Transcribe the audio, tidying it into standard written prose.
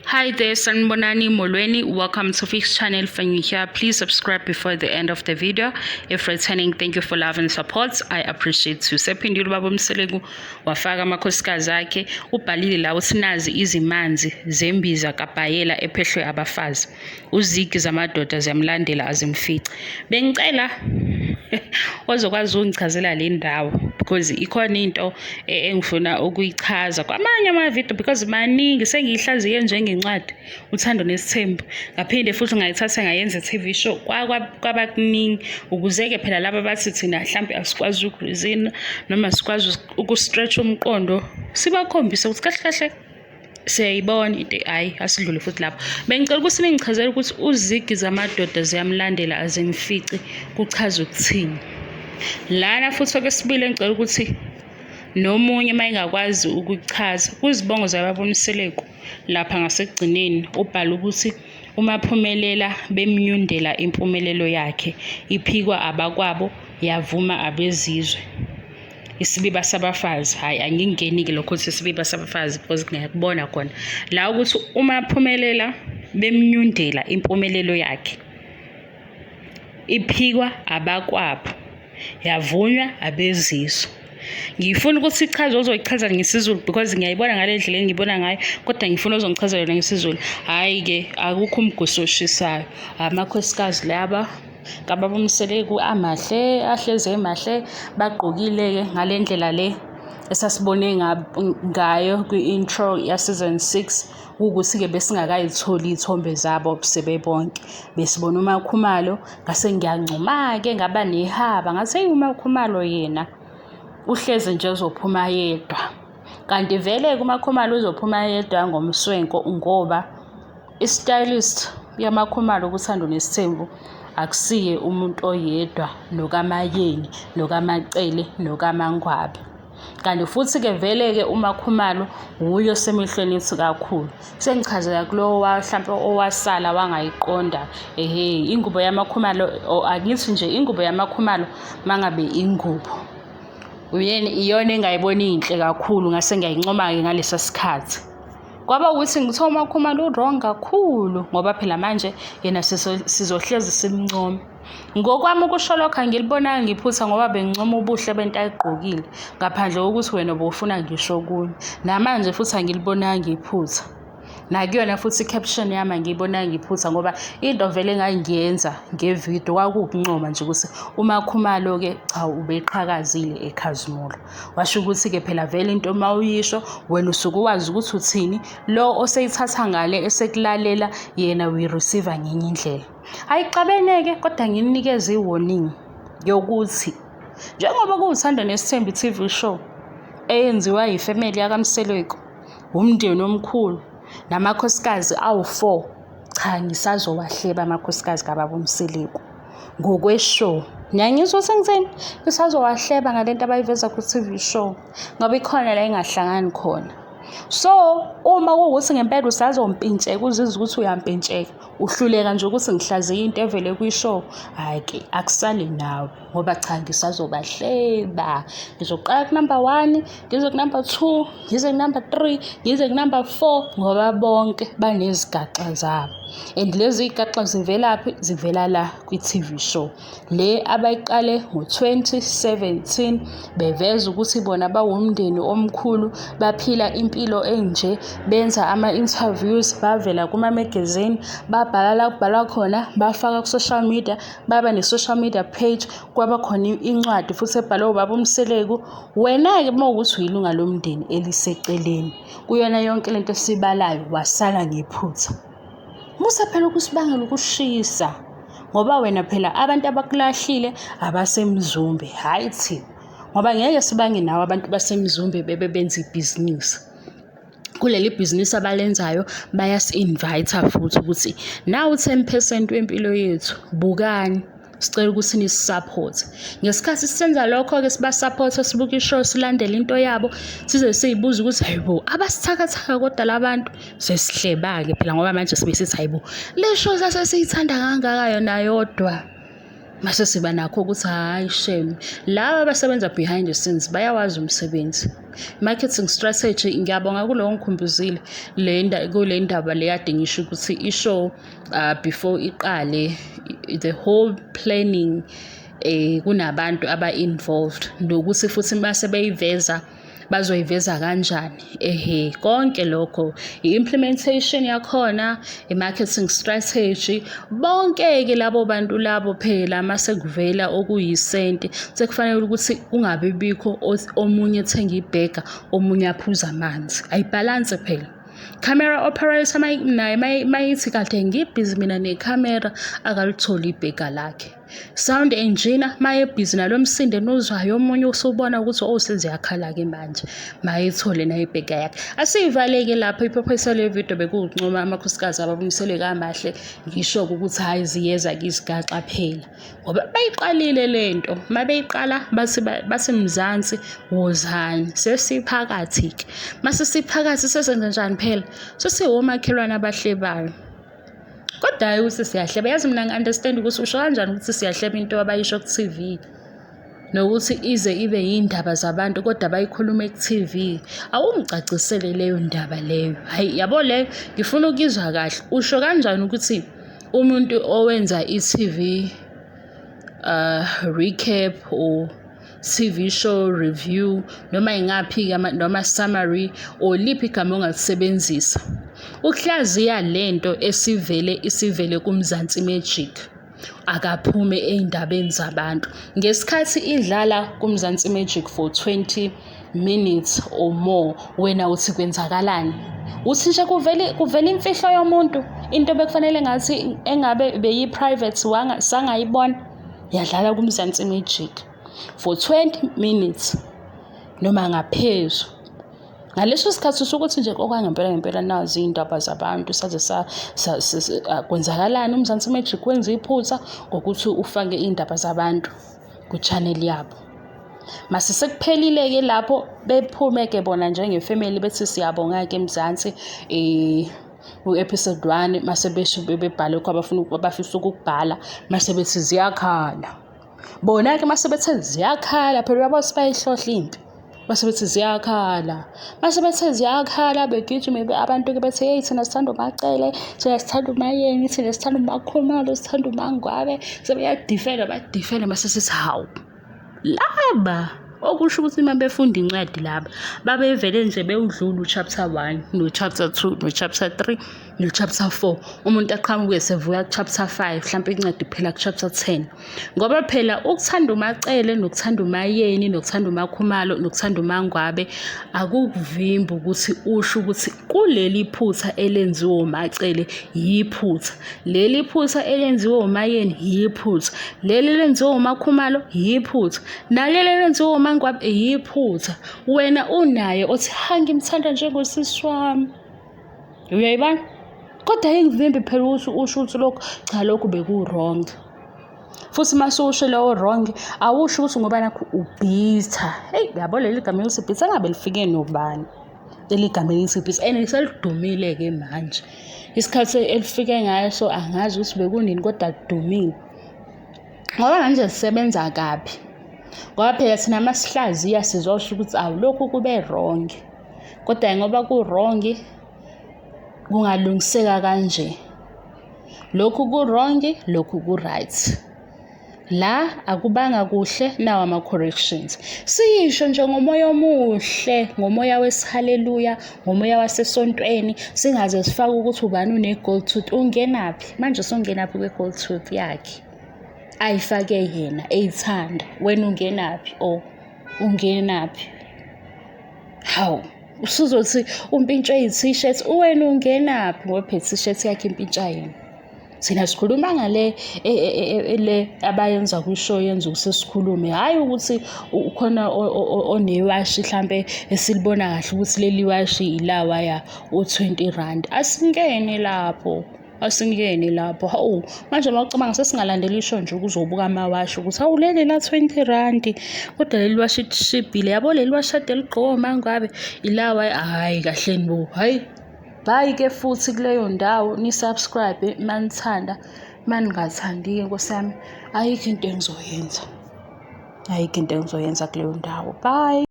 Hi there, Sanibonani Molweni. Welcome to Fix Channel. When you're here, please subscribe before the end of the video. If returning, thank you for love and support. I appreciate you. Sephindile ubaba uMseleku wafaka amakhosikazi akhe, ubhalile la uthi nazi izimanzi zembiza kaBhayela ephehlwe abafazi. Uzigi zamadoda ziyamlandela azimfici. Bengicela ozokwazi ukungichazela le ndawo because ikhona into engifuna ukuyichaza kwamanye amavidiyo because maningi sengiyihlaziye njengencwadi uthando nesithembu ngaphinde futhi ngayithatha ngayenza i-TV show kwaba kuningi ukuze-ke phela laba bathi thina mhlampe asikwazi ukurizina noma sikwazi ukustretch umqondo sibakhombise ukuthi kahle kahle siyayibona into hhayi asidlule futhi lapho bengicela ukuthi ningichazele ukuthi uzigi zamadoda ziyamlandela azimfici kuchaza ukuthini lana futhi okwesibili engicela ukuthi nomunye uma engakwazi ukuchaza kuzibongo zababoniseleko lapha ngasekugcineni ubhala ukuthi umaphumelela bemnyundela impumelelo yakhe iphikwa abakwabo yavuma abezizwe isibiba sabafazi hhayi angingeni-ke lokho ukuthi isibiba sabafazi because ngiyakubona khona la ukuthi uma phumelela bemnyundela impumelelo yakhe iphikwa abakwabo yavunywa abezizwe ngifuna ukuthi ichaze ozoyichaza ngesiZulu because ngiyayibona ngale ndlela engibona ngayo kodwa ngifuna ozongichazela yona ngesiZulu hhayi-ke akukho umgusi oshisayo amakhosikazi laba kababa uMseleku amahle ahlezi emahle bagqokile-ke ngale ndlela le esasibone ngayo kwi-intro ya-season 6 ukuthi-ke besingakayitholi iy'thombe zabo sebebonke besibona uMakhumalo ngase ngiyancoma-ke ngaba nehaba ngase eyi uMakhumalo yena uhlezi nje uzophuma yedwa kanti vele-ke uMakhumalo uzophuma yedwa ngomswenko ngoba I-stylist yaMakhumalo kuThando Nesithembu akusiye umuntu oyedwa nokaMaYeni, nokaMaCele, nokaMaNgwabe. Kanti futhi-ke vele-ke uMakhumalo wuye osemehlweni ethu kakhulu. Sengichazela kulowo hlampe owasala wangayiqonda ehhe ingubo yaMakhumalo or angithi nje ingubo yaMakhumalo mangabe ingubo uyena iyona engayibona iyinhle kakhulu ngase ngiyayincoma-ke ngalesa sikhathi. Kwaba ukuthi ngithe uMakhumalo u-wrong kakhulu ngoba phela manje yena sizohlezi simncome. Ngokwami ukusho lokho angilibonanga iphutha ngoba bengincoma ubuhle bento ayigqokile ngaphandle kokuthi wena ubufuna ngisho okunye. Namanje futhi angilibonanga iphutha. Nakuyona futhi i-caption yami angiyibonanga iphutha ngoba into vele engangiyenza ngevidiyo kwakuwukuncoma nje ukuthi uMakhumalo-ke cha ubeqhakazile ekhazimula. Washo ukuthi-ke phela vele into uma uyisho wena usuke wazi ukuthi uthini lo oseyithatha ngale esekulalela yena uyi-receive ngenye indlela. Ayixabene-ke kodwa ngininikeze i-warning yokuthi njengoba kuwuthando nesithembu i-TV show eyenziwa yifemeli yakaMseleku, umndeni omkhulu namakhosikazi awu-4 cha ngisazowahleba amakhosikazi kababa uMseleku. Ngokwe-show. Niyangizwa ukuthi ngithini? Ngisazowahleba ngale nto abayiveza ku-TV show ngoba ikhona la engahlangani khona. So uma kuwukuthi ngempela usazompintsheka uzizwa ukuthi uyampintsheka, uhluleka nje ukuthi ngihlaziye into evele kwi-show, hhayi-ke akusali nawe ngoba cha ngisazobahleba. Ngizoqala kunumber one, ngize kunumber two, ngize kunumber three, ngize kunumber four ngoba bonke banezigaxa zabo. And lezi zigaxa zivelaphi? Zivela la kwi-TV show le abayiqale ngo-2017 beveza ukuthi bona bawumndeni omkhulu baphila impilo enje benza ama-interviews bavela kuma-magazine babhala la kubhalwa khona bafaka ku-social media baba ne-social media page kwaba khona incwadi futhi ebhalwe ubaba uMseleku. Wena-ke uma ukuthi uyilunga lomndeni eliseceleni kuyona yonke lento esibalayo wasala ngephutha. Musa phela ukusibangela ukushisa ngoba wena phela abantu abakulahlile abasemzumbe hhayi thina ngoba ngeke sibange nawe abantu basemzumbe bebe benza ibhizinisi. Kuleli bhizinisi abalenzayo bayasi-invite-a futhi ukuthi nawu 10 percent wempilo yethu bukani sicela ukuthi nisisaphothe. Ngesikhathi sisenza lokho-ke sibasaphotha sibuka ishow silandele into yabo size siyibuze ukuthi hayibo abasithakathaka kodwa la bantu sesihleba-ke phela ngoba manje sibe sithi hayibo le show sasesiyithanda kangaka yona yodwa. Mase siba nakho ukuthi hhayi shame, laba abasebenza behind the scenes bayawazi umsebenzi. Marketing strategy, ngiyabonga kulowo ongikhumbuzile le kule ndaba le kade ngisho ukuthi ishow before iqale, the whole planning kunabantu aba-involved, nokuthi futhi mase beyiveza bazoyiveza kanjani. Ehhe, konke lokho, i-implementation yakhona, i-marketing strategy, bonke-ke labo bantu labo phela mase kuvela okuyisenti sekufanele ukuthi kungabi bikho omunye ethenga ibhega, omunye aphuze amanzi. Ayibhalanse phela. Camera operator naye mayithi kade ngibhizi mina nekhamera, akalitholi ibhega lakhe. Sound engineer mayebhizi nalo msindo enuzwayo omunye usubona ukuthi oh seziyakhala-ke manje, mayethole naye ibhega yakhe. Asiyivaleke lapho i-purpose yale video bekuwukuncoma amakhosikazi ababuyiselwe kamahle, ngisho-ke ukuthi hhayi ziyeza-ke izigaxa phela. Ngoba bayiqalile le nto, uma beyiqala bathi bathi Mzansi wozani, sesiphakathi-ke. Mase siphakathi sesenze njani phela? Sesiwomakhelwane abahlebayo. Kodwa hhayi ukuthi siyahleba, yazi mina ngi-understand ukuthi usho kanjani ukuthi siyahleba into abayisho ku-TV. Nokuthi ize ibe yiy'ndaba zabantu kodwa bayikhulume ku-TV. Awungicacisele leyo ndaba leyo. Hhayi yabo leyo ngifuna ukuyizwa kahle. Usho kanjani ukuthi umuntu owenza i-TV recap or TV show review noma ingaphi noma summary or liphi igama ongalisebenzisa ukuhlaziya lento esivele isivele kuMzansi Magic, akaphume ey'ndabeni zabantu ngesikhathi idlala kuMzansi Magic for 20 minutes or more. Wena uthi kwenzakalani? Uthi nje kuvele kuvela imfihlo yomuntu, into bekufanele ngathi engabe beyi-private sangayibona, yadlala kuMzansi Magic for 20 minutes noma ngaphezu. Ngaleso sikhathi usukuthi nje okwangempela ngempela nazi iy'ndaba zabantu saze kwenzakalani, uMzansi Magic wenza iphutha ngokuthi ufake iy'ndaba zabantu ku-channel yabo. Mase sekuphelile-ke lapho bephume-ke bona njengefemeli bethi siyabonga-ke Mzansi u-episode 1, mase besho bebhale lokho abafuna abafisa ukukubhala, mase bethi ziyakhala. Bona-ke mase bethe ziyakhala phela uyabo sibayihlohla impi. Mase bethi ziyakhala. Mase bethe ziyakhala begijime abantu-ke bethi hey thina sithanda uMacele, thina sithanda uMayeni, thina sithanda uMakhumalo, sithanda uMangwabe. Sebeyadifela badifele mase sithi hawu. Laba okusho ukuthi uma befunda incwadi laba babevele nje bewudlula u-chapter 1 no-chapter 2 no-chapter 3 no-chapter 4, umuntu aqhamuke sevuka ku-chapter 5, mhlawumpe incwadi iphela ku-chapter 10. Ngoba phela ukuthanda uMacele nokuthanda uMayeni nokuthanda uMakhumalo nokuthanda uMangwabe akukuvimbi ukuthi usho ukuthi kuleli phutha elenziwe uMacele yiphutha, leli phutha elenziwe uMayeni yiphutha, leli elenziwe uMakhumalo yiphutha, naleli elenziwe uMangwabe yiphutha. Wena unaye othi ha ngimthanda njengosisi wami. Uyayibona? Kodwa ayingivimbi phela ukuthi usho ukuthi lokhu cha lokhu beku-wrong. Futhi uma ususho lowo wrong, awusho ukuthi ngoba nakhu ubhitha. Eyi yabo leli gama elithi bhitha engabe lifike nobani. Leli gama elithi bhitha and selidumile-ke manje. Isikhathi elifike ngaso angazi ukuthi bekunini kodwa lidumile. Ngoba manje lisebenza kabi. Ngoba phela thina uma sihlaziya sizosho ukuthi awu lokhu kube wrong. Kodwa ngoba ku-wrong kungalungiseka kanje. Lokhu ku-wrong, lokhu ku-right. La akubanga kuhle, nawa ama-corrections. Siyisho nje ngomoya omuhle, ngomoya wesihaleluya, ngomoya wasesontweni, singaze sifake ukuthi ubani une-gold tooth, ungenaphi? Manje usungenaphi kwe-gold tooth yakhe? Ayifake yena, eyithanda. Wena ungenaphi or ungenaphi? Hawu, usuzothi umpintshwe i-t-shirt, wena ungenaphi? Ngoba phela i-t-shirt yakhe impintsha yena. Thina sikhuluma ngale le abayenza kwi-show yenza ukuthi sikhulume, hhayi ukuthi ukhona onewashi hlampe esilibona kahle ukuthi leli washi ilawaya o-20 rand. Asingene lapho, asingene lapho. Hawu, manje uma ucabanga sesingalandela isho nje ukuzobuka amawashi ukuthi hawu leli la 20 rand kodwa leli washi lishibhile. Yabo leli washi ade ligqokwa uMangwabe ilawa, hhayi kahleni bo, hhayi. Bye-ke futhi kuleyo ndawo, ni-subscribe uma nithanda. Uma ningathandi-ke nkosi yami, ayikho into engizoyenza. Ayikho into engizoyenza kuleyo ndawo. Bye.